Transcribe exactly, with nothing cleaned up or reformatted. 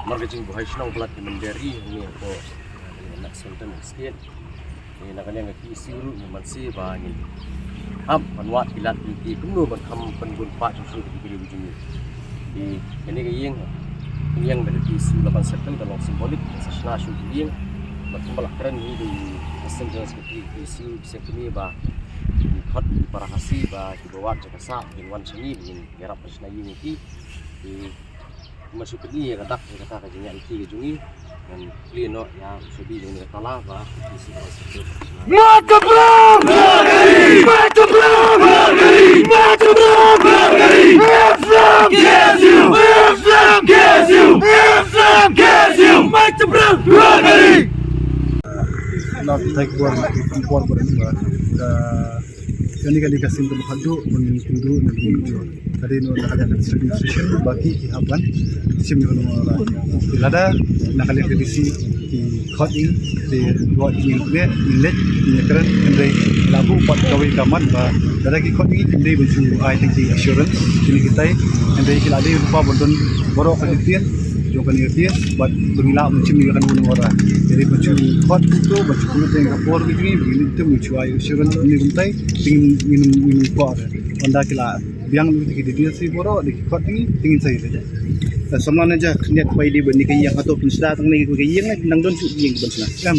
Namar ka jingbuhai shnong palat ki mynder ri hangne hapoh, eh, Lake Swanton Estate. Te na ka liang ka K S U ruh ngi mynshwa ba ngin hap ban wad ki lad ki lynti kumno ban kham pynbun paid shuh shuh ki briew jong ngi. Te kane ka ïing, ka ïing da ka K S U la ban settle ka long symbolic, sa shna shuh ka ïing. Bad kumba la kren hi da u Assistant General Secretary K S U, Secretary ba ki khot ki para Khasi ba kiba wad jaka sah kin wan sha ngi ba ngin ïarap ban shna ïing ïa ki. Te Kumba shu pyni ïa ka dak ïa kata ka jingïaid lynti ka jong ngi. Ngan plie noh ïa u shabi jong ngi ka tala ba ki si ba shu. Mata Brown! Mata Brown! Mata Brown! Islam! K S U! Islam! K S U! Islam! K S U! Mata Brown! Love, take one, take one, one, one. Kane ka dei ka sien kaba khatduh ban pynduh na ka video. Ka dei na ka liang ka distribution ba ki ki hap ban shim ïa ka nongrim. Te lada na ka liang ka D C ki khot ïa ngi, te ruh ïa ngi ruh ngin leit ngin ïakren, hynrei la buh pat kawei ka mat ba lada ki khot ïa ngi, hynrei ban shu ai tang ki assurance kine kitai, hynrei ki la dei ruh ba don baroh ka detail jong kane ka case bad ba ngi lah ban shim ïa kane ka nongrim. Te dei ban shu khot kumto, ban shu commit ïa ka por ka jong ngi, ba ngi leit ban shu ai assurance kine kumtai. Te ngin, ngin, ngin por. Ynda ki la biang lut ki details baroh, da ki khot ïa ngi, te ngin sa ïa. Samla na ja khyndiat pai dei ba ne ka ïing hato pynshna tang ne ka ïing ne nang don shu ïing ban shna. Em,